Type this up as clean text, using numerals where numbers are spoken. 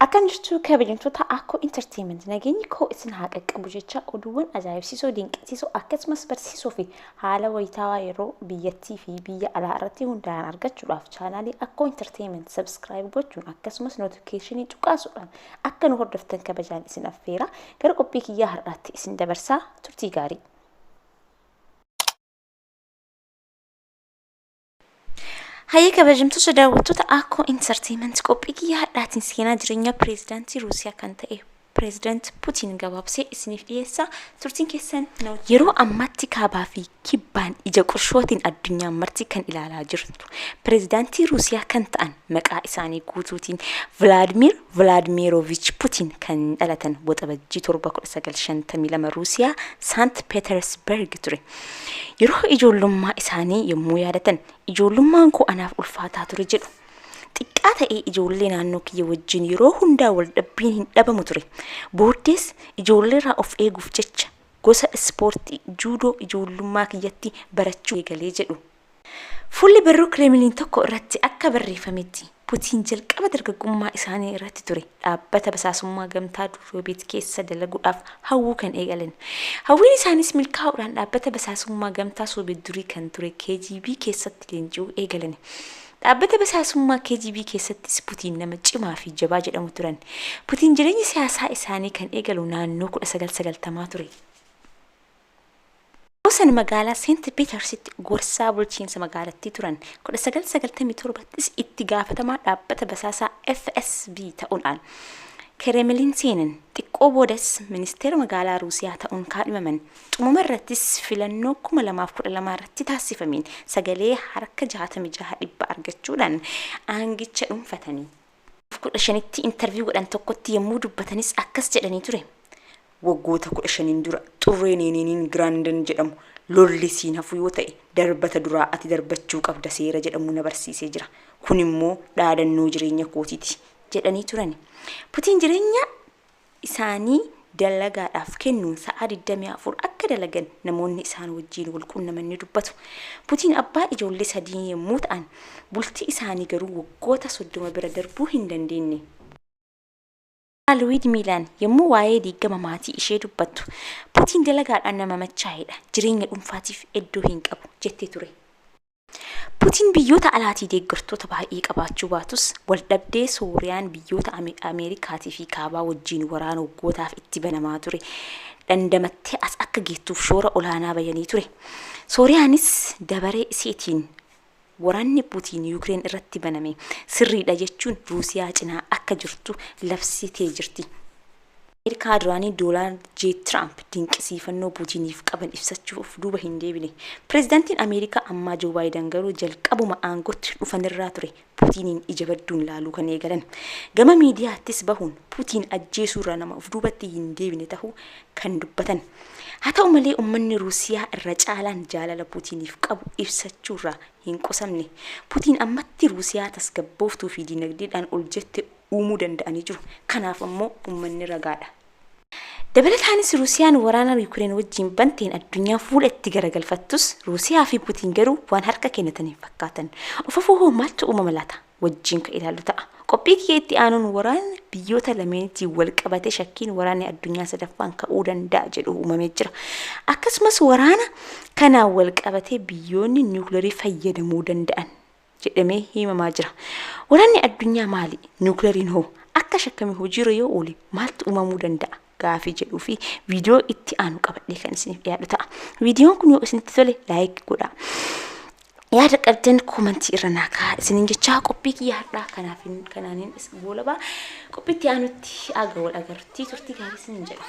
Akkam jirtu kabajamtoota Akkoo Entertainment, nageenyi koo isin haa qaqqabu jecha, oduuwwan ajaa'ibsiisoo, dinqisiisoo akkasumas barsiisoo fi haala wayitaawaa yeroo biyyattii fi biyya alaa irratti hundaa'an argachuudhaaf chaanaalii Akkoo Entertainment subscribe gochuun akkasumas notifiikeeshinii cuqaasuudhaan akka nu hordoftan kabajaan isin affeera. Gara qophii kiyyaa har'aatti isin dabarsaa, turtii gaarii. Hayyee kabajamtoota daawwattoota Akkoo Entertainment, qophii kiyya har'aatiin seenaa jireenyaa pireezidaantii Ruusiyaa kan ta'e Pireezidaant Putiin gabaabsee isiniif dhiyeessa. Turtiin keessan na Yeroo ammaatti kaabaa fi kibbaan ija qurshootiin addunyaan marti kan ilaalaa jirtu pireezidaantii Ruusiyaa kan ta'an maqaa isaanii guutuutiin Vilaadmiir Vilaadmiiroovich Putiin kan dhalatan Waxabajjii 7 1952 Ruusiyaa Saant Peetersberg ture. Yeroo ijoollummaa isaanii yommuu yaadatan, "Ijoollummaan koo anaaf ulfaataa ture" jedhu. "Xiqqaa ta'ee ijoollee naannoo kiyya wajjin yeroo hundaa waldhabbiin hin dhabamu ture. Booddees ijoolleerraa of eeguuf jecha gosa ispoortii juudoo ijoollummaa kiyyatti barachuu eegale jedhu. Fuulli barruu Kireemiliin tokko irratti akka barreeffametti, Putiin jalqaba dargaggummaa isaanii irratti ture dhaabbata basaasummaa gamtaa dur Sooviyeet keessa dalaguudhaaf hawwuu kan eegalan. Hawwiin isaaniis milkaa'uudhaan dhaabbata basaasummaa gamtaa Sooviyeet durii kan ture KGB keessatti leenji'uu eegalani. Dhaabbata basaasummaa KGB keessattis Putiin nama cimaa fi jabaa jedhamu turan. Putiin jireenya siyaasaa isaanii kan eegalu naannoo 1990 ture. Yeroo sana magaalaa Seent Piitarsitti gorsaa bulchiinsa magaalattii turan. 1997ttis itti gaafatamaa dhaabbata basaasaa FSB ta'uudhaan Kiremiliin seenan. Xiqqoo boodas ministeera magaalaa Ruusiyaa ta'uun kaadhimaman. Xumumarrattis filannoo 2012 irratti taasifameen sagalee harka 66 dhibba argachuudhaan aangicha dhuunfatani. 15tti intarviiw godhan tokkotti yommuu dubbatanis akkas jedhanii ture. "Waggoota 15n dura xurreen Leeniin Giraanden jedhamu lolli siin hafu yoo ta'e darbata duraa ati darbachuu qabda seera jedhamu na barsiisee jira. Kunimmoo dhaadannoo jireenya kootiiti" jedhanii turani. Putiin jireenya isaanii dalagaadhaaf kennuun sa'aa 24 akka dalagan namoonni isaan wajjiin wal qunnaman ni dubbatu. Putiin abbaa ijoollee sadii yommuu ta'an, bultii isaanii garuu waggoota 30 bira darbuu hin dandeenne. Luwiidmiilaan yommuu waa'ee diiggama maatii ishee dubbattu, "Putiin dalagaadhaan nama machaa'edha. Jireenya dhuunfaatiif eddoo hin qabu" jettee ture. Putiin biyyoota alaatii deeggartoota baay'ee qabaachuu baatus, waldhabdee Sooriyaan biyyoota Ameerikaatii fi Kaabaa wajjiin waraana waggootaaf itti banamaa ture dhandamattee as akka geettuuf shoora olaanaa bayanii ture. Sooriyaanis dabaree iseetiin waraanni Putiin Yukireen irratti baname sirriidha jechuun Ruusiyaa cinaa akka jirtu labsitee jirti. Ameerikaa duraanii Doonaald J. Tiraamp dinqisiifannoo Puutiiniif qaban ibsachuuf of duuba hin deebine. Pireezidantiin Ameerikaa ammaa Joo Baayidan garuu jalqabuma aangootti dhufanirraa ture Puutiiniin ija badduun laaluu kan eegalan. Gama miidiyaattis bahuun Puutiin ajjeesuurraa nama of duubatti hin deebine tahuu kan dubbatan. Haa ta'u malee ummanni Ruusiyaa irra caalaan jaalala Puutiiniif qabu ibsachuurraa hin qusamne. Puutiin ammatti Ruusiyaa tasgabbooftuu fi dinagdeedhaan ol jette uumuu danda'anii jiru. Kanaaf ammoo ummanni ragaadha. Dabalataanis Ruusiyaan waraana Yukireen wajjiin banteen addunyaan fuula itti garagalfattus Ruusiyaa fi Putiin garuu waan harka kennatan hin fakkaatan. Of afoo hoo maaltu uumama laata? Wajjiin kan ilaallu ta'a. Qophii kiyya itti aanuun waraana biyyoota lameenitiin wal qabatee shakkiin waraanni addunyaa sadaffaan ka'uu danda'a jedhu uumamee jira. Akkasumas waraana kanaan wal qabatee biyyoonni niwukilarii fayyadamuu danda'an jedhamee himamaa jira. Waraanni addunyaa maali? Niwukilariin hoo? Akka shakkame hojiirra yoo oole maaltu uumamuu danda'a? Gaafii jedhuu fi viidiyoo itti aanu qabadhee kan isiniif dhiyaadhu ta'a. Viidiyoon kun yoo isinitti tole like godhaa. Yaada qabdan koomantii irra naa kaa'aa isiniin jechaa, qophii kiyya har'aa kanaaf kanaaniin goolabaa. Qophii itti aanutti aga wal agarrutti turtii gaarii isiniin jedha.